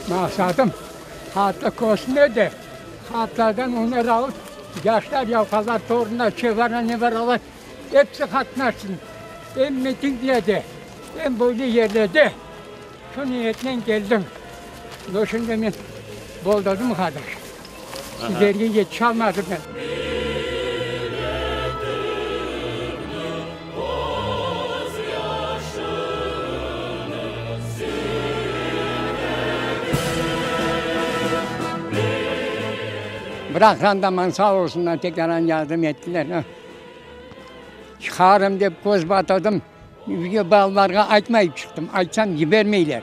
Maqsadım, hatta kösme de, hatlardan üner alıp, yaşlar, yavqalar, torunlar, çevara, nevaralar, episi qatnaşsın, em mitinglerde, em böyle yerlerde. Şu niyetnen keldim. No, şimdi men boldurdım qardaş. Sizlerge yetişalmadım men. Bıraqtan da man sağ olsunlar, tekrar yardım ettiler. Çıqarım dep köz batırdım, üyge balalarğa aytmayıp çıqtım, aytsam yibermeyler.